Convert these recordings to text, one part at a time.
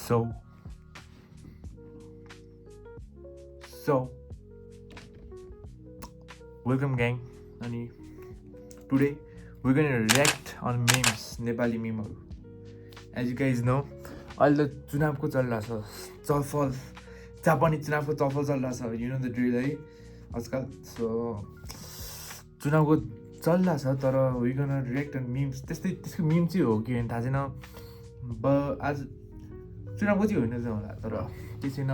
So, welcome gang. अनि today we're gonna react on memes, Nepali memeहरू. As you guys know, अहिले त चुनावको चलिरहेछ चलफल, जापानी चुनावको चलफल चलिरहेछ. You know the drill है आजकल. So चुनावको चलिरहेछ तर we're gonna react on memes. त्यसको meme चाहिँ हो कि होइन थाहा छैन. आज चुनावको चाहिँ होइन होला तर के छैन.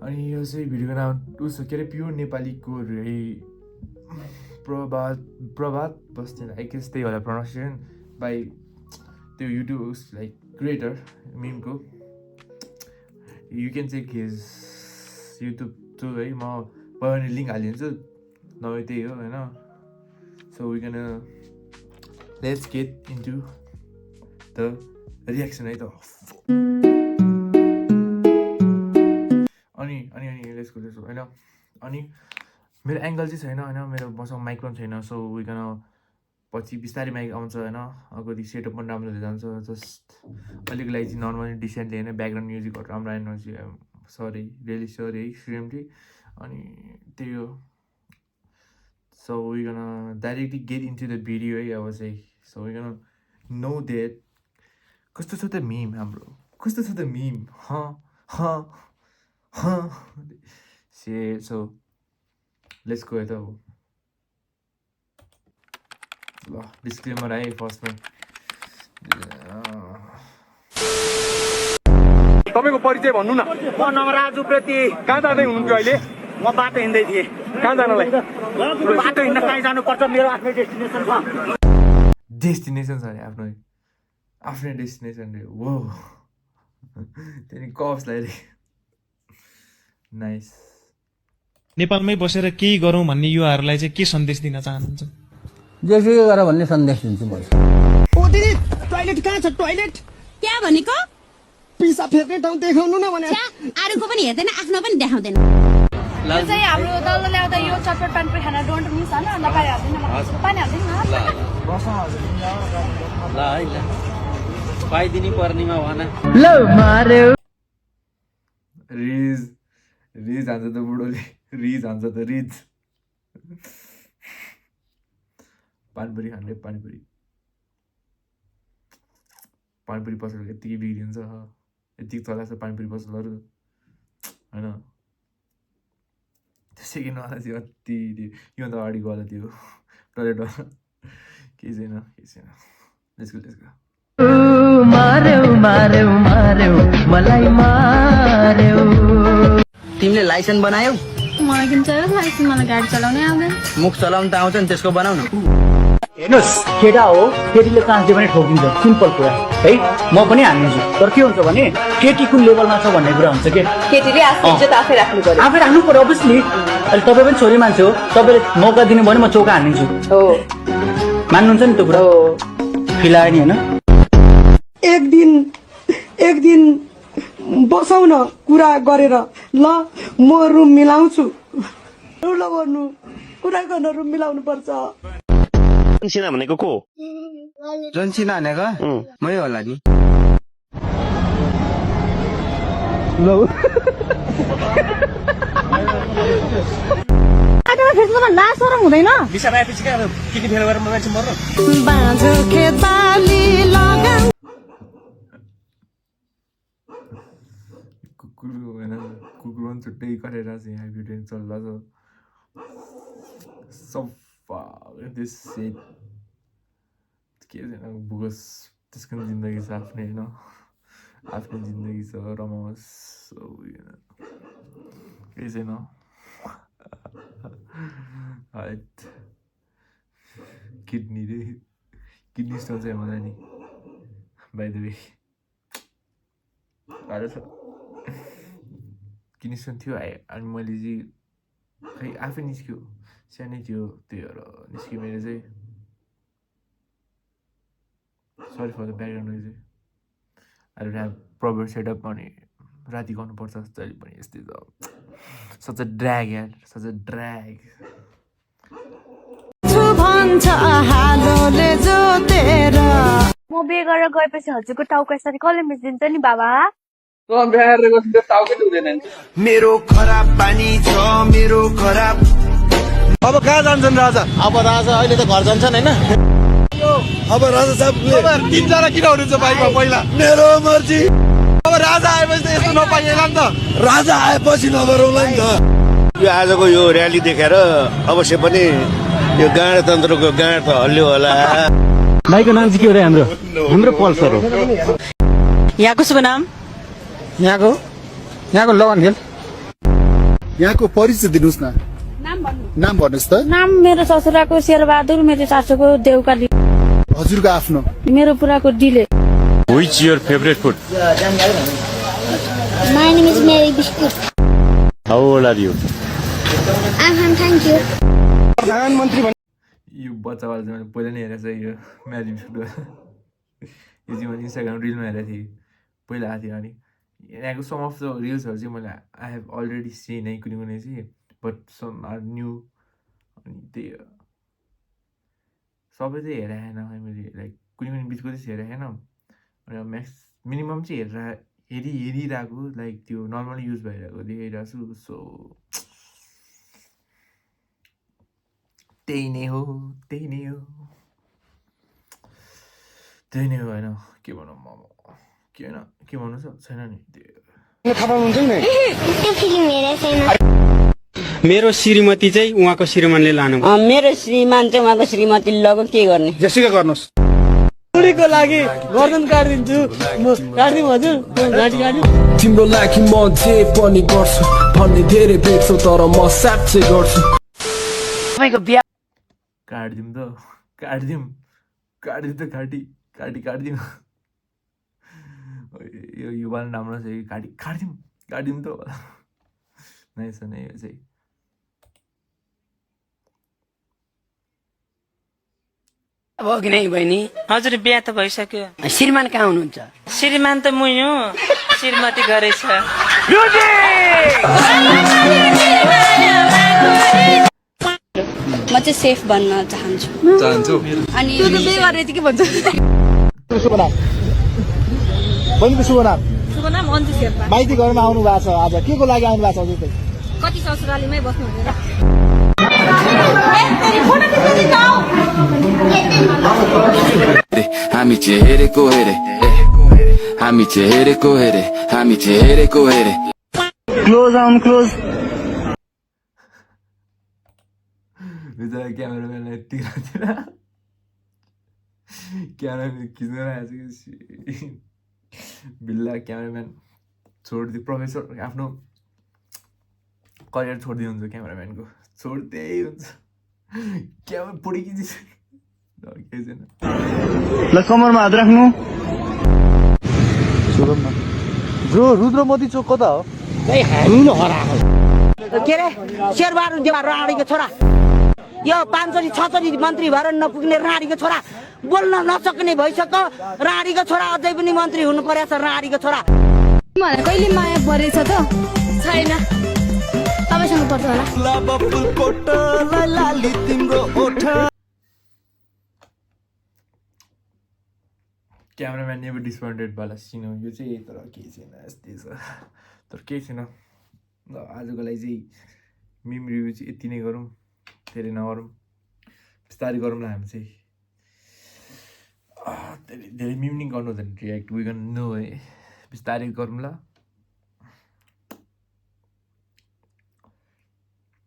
अनि यो चाहिँ भिडियोको नाम उसो के अरे प्योर नेपालीको प्रभात बस्ने आई गेस त्यही होला प्रोनाउन्सिएसन बाई त्यो युट्युब लाइक क्रिएटर मिमको. You can check his YouTube through है. म पनि लिङ्क हालिदिन्छु नभए त्यही हो होइन. So we can let's get into the reaction है त. अनि लेट्स गो होइन. अनि मेरो एङ्गल चाहिँ छैन होइन. मेरो मसँग माइक पनि छैन. सो उइकन पछि बिस्तारै माइक आउँछ होइन. अगाडि सेटअप पनि राम्रो हुँदै जान्छ. जस्ट अहिलेको लागि चाहिँ नर्मली डिसेन्टली होइन. ब्याकग्राउन्ड म्युजिकहरू राम्रो आएन चाहिँ सरी रियली सरी है एक्सट्रिमली. अनि त्यही हो. So we can directly get into the video है अब चाहिँ. सो उइकन नो द्याट कस्तो छ त मिम हाम्रो. कस्तो छ त meme. So let's go ahead. Disclaimer है फर्स्टमा. तपाईको परिचय भन्नु न. म नवराज उप्रेती. कहाँ जाँदै हुनुहुन्छ अहिले? म बाटो हिँड्दै थिएँ. कहाँ जानलाई? बाटो हिँड्न कहीँ जानुपर्छ. मेरो आफ्नै डेस्टिनेसन छ. डेस्टिनेसन छ अरे आफ्नै डेस्टिनेसन रे. वो त्यहाँदेखि कप्सलाई रे. नाइस. नेपालमै बसेर केही गरौँ भन्ने युवाहरूलाई चाहिँ के सन्देश दिन चाहनुहुन्छ? जेसुकै गर भन्ने सन्देश दिन्छु म. ओ दिदी टोयलेट कहाँ छ? टोयलेट क्या भनेको? पिसा फेर्ने ठाउँ देखाउनु न भने. अरूको पनि हेर्दैन आफ्नो पनि देखाउँदैन. यो चाहिँ हाम्रो दलले ल्याउँदा यो चटपट पानी खाना डोन्ट मिस हैन. ल पानी हाल्दिन पानी हाल्दिन न. ल है ल पाइदिनी पर्नेमा भन. ल मार्यो. रिज हान्छ त बुढोले. रिज हान्छ त रिज. पानीपुरी खाने पानीपुरी पसल यत्तिकै बिग्रिन्छ. यत्तिकै चलाएको छ पानीपुरी पसलहरू होइन. त्यो सेकेन्डवाला चाहिँ अति योभन्दा अगाडि गयो त्यो टोयलेटवाला. केही छैन. Let's go. मार्यो मलाई मार्यो. तिमीले लाइसेन्स बनायौ? मलाई किन चाहियो लाइसेन्स? मलाई गाडी चलाउनै आउँदैन. मुख चलाउन त आउँछ नि त्यसको बनाउ न. हेर्नुहोस् केटा हो केटीले चान्स दियो भने ठोकिन्छ. सिम्पल कुरा है. म पनि हानिदिन्छु तर के हुन्छ भने केटी कुन लेभलमा छ भन्ने कुरा हुन्छ. केटीले आफ्नो इज्जत आफै राख्नु पर्यो. आफै राख्नु पर्यो अभियसली. अहिले तपाईँ पनि छोरी मान्छे हो. तपाईँले मौका दिनु भने म चौका हानिदिन्छु. हो मान्नुहुन्छ नि त्यो कुरा? फिलायो नि होइन. एक दिन बसाउन कुरा गरेर ल म रुम मिलाउँछु. कुरा गर्न रुम मिलाउनु पर्छ. जन्सिना भनेको को? जन्सिना भनेको मै होला नि. ल आटामा फेस्टलमा लासरम हुँदैन. बिसा भएपछि के किनी फेर गरेर मान्छे मर्नु. बाँझो खेताली लगा कुकुर पनि छुट्टै गरेर चाहिँ यहाँ भिडियो चल्दैछ. सफा त्यो सेट के छैन बोगस. त्यसको पनि जिन्दगी छ आफ्नै होइन. आफ्नो जिन्दगी छ रमाओस्. केही छैन. किडनी स्टोन चाहिँ मलाई नि बाई द वे गाह्रो छ. किडनी स्टोन थियो अनि मैले चाहिँ खै आफै निस्क्यो. सानै थियो त्यही भएर निस्क्यो मेरो चाहिँ. Sorry for the background noise. I don't have proper setup. अनि राति गर्नुपर्छ जहिले पनि यस्तै त. सच अ ड्र्याग यार. Such a drag. म बिहे गरेर गएपछि हजुरको टाउको यसरी कसले मिचिदिन्छ नि बाबा मेरो खराब बानी छ मेरो खराब अब कहाँ जान्छन् राजा अब राजा अहिले त घर जान्छन् होइन अब राजा साहब तिनजना किन हुनुहुन्छ बाइकमा पहिला मेरो मर्जी अब राजा आएपछि त यस्तो नपाइएला नि त राजा आएपछि नगरौँला नि त यो आजको यो र्याली देखेर अवश्य पनि यो गणतन्त्रको गाँड त हल्लियो होला भाइको नाम चाहिँ के हो रे हाम्रो हाम्रो पल्सर हो यहाँको शुभ नाम यहाँको लगन खेल यहाँको परिचय दिनुहोस् न नाम भन्नुहोस् त नाम मेरो ससुराको शेरबहादुर मेरो सासूको देउकाली हजुरको आफ्नो मेरो पुराको delay Which your favorite food? My name is Mary Biscuit. How old are you? I'm fine, thank you. यो बच्चावाला चाहिँ मैले पहिला नै हेरेको छ यो म्याजिक सुट यो चाहिँ मैले इन्स्टाग्राम रिलमा हेरेको थिएँ पहिला आएको थियो अनि यहाँको सम अफ द रिल्सहरू चाहिँ मैले आई हेभ अलरेडी सिन है कुनै कुनै चाहिँ बट सम आर न्यू अनि त्यही हो सबै चाहिँ हेरेको छैन मैले लाइक कुनै कुनै बिचको चाहिँ हेरेको छैन अनि मिनिमम चाहिँ हेरिरहेको लाइक त्यो नर्मली युज भइरहेको देखाइरहेको छु सो त्यही नै हो होइन के भनौँ के होइन के भन्नु छ छैन नि मेरो श्रीमती चाहिँ उहाँको श्रीमानले लानु मेरो श्रीमान चाहिँ उहाँको श्रीमती लगो के गर्ने जेसुकै गर्नुहोस् बुढीको लागि गर्दन काटिदिन्छु म काटिदिउँ हजुर घाँटी काट्नु तिम्रो लागि म जे पनि गर्छु भन्ने धेरै भेट्छौ तर म साँच्चै गर्छु तपाईँको बिहा काटिदिउँ त काटिदिउँ त काटिदिउँ यो युवाले राम्रो छ काटिदिउँ त नै छ नै यो चाहिँ भयो कि नै बहिनी हजुर बिहा त भइसक्यो श्रीमान कहाँ हुनुहुन्छ श्रीमान त मुई हो श्रीमती घरै छ म चाहिँ सेफ बन्न चाहन्छु अनि त्यो त बिहे गरेर चाहिँ के भन्छ बहिनीको शुभ नाम शुभ नाम अन्जु शेर्पा माइती घरमा आउनु भएको छ आज के को लागि आउनु भएको छ हजुर चाहिँ कति ससुरालीमै बस्नु हुँदैन हामी चाहिँ हेरेको हेरे क्लोज आउनु क्लोज बिचरा क्यामेराम्यानलाई यति क्यामेराम्यान खिच्न आएको छ बिल्ला क्यामेराम्यान छोडिदियो प्रोफेसर आफ्नो करियर छोडिदिनु हुन्छ क्यामेराम्यानको छोड्दै हुन्छ क्यामेरा पुडिकिन्छ केही छैन ल कमरमा हात राख्नु ब्रो रुद्र मोती चोक कता हो के अरे शेरबहादुर देवा राणीको छोरा यो 5 6 मन्त्री भएर नपुग्ने राणीको छोरा बोल्न नसक्ने भइसक्यो राणीको छोरा अझै पनि मन्त्री हुनु पर्यो छ राणीको छोरा मलाई कहिले माया परेछ त छैन तपाईसँग पर्छ होला क्यामेराम्यान नेभर डिसपोइन्टेड वाला सिन हो यो चाहिँ तर केही छैन यस्तै छ तर केही छैन ल आजको लागि चाहिँ मिम रिभ्यू चाहिँ यति नै गरौँ धेरै नगरौँ बिस्तारै गरौँला हामी चाहिँ धेरै मिम नि गर्नु हुँदैन रियाक्ट वी क्यान नो है बिस्तारै गरौँला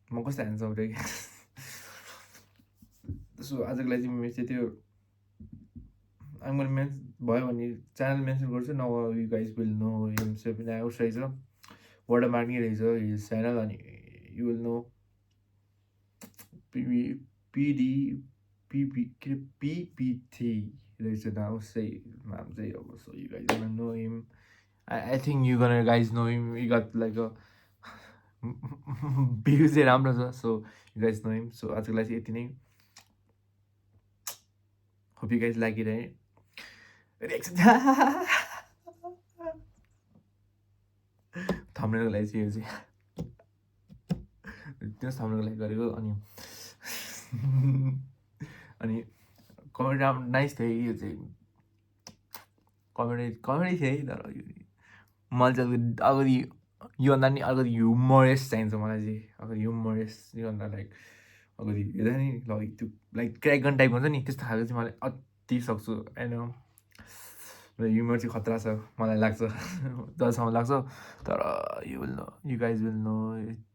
म कस्तो ह्यान्डसम रे सो आजको लागि चाहिँ चाहिँ त्यो आइम भयो भने च्यानल मेन्सन गर्छु नभए you guys will know himself in out रहेछ वर्ड मार्किङ रहेछ हिज च्यानल अनि यु विल नो पिपिटी रहेछ नाम चाहिँ नाम चाहिँ अब so you guys know him I think you gonna guys know him you got like a view चाहिँ राम्रो छ so you guys know him so आजको लागि चाहिँ यति नै होप यु गाइज लागिरहे थम्नेलको लागि चाहिँ यो चाहिँ त्यो थम्नेलको लागि गरेको अनि कमेन्ट राम्रो नाइस थियो यो चाहिँ कमेडी थियो है तर मैले चाहिँ अगाडि योभन्दा नि अलिकति ह्युमरस चाहिन्छ मलाई चाहिँ अगाडि ह्युमरस योभन्दा लाइक अगाडि हेर्दा नि लाइक त्यो लाइक क्र्याक गर्ने टाइप हुन्छ नि त्यस्तो खालको चाहिँ मलाई अति सक्छु होइन ह्युमर चाहिँ खतरा छ मलाई लाग्छ जसम्म लाग्छ तर you will know you guys will know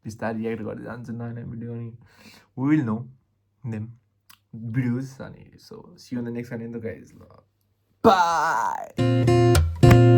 बिस्तारै रियाक्ट गर्दै जान्छु नयाँ नयाँ भिडियो अनि we will know them videos अनि so see you in the next one in the guys by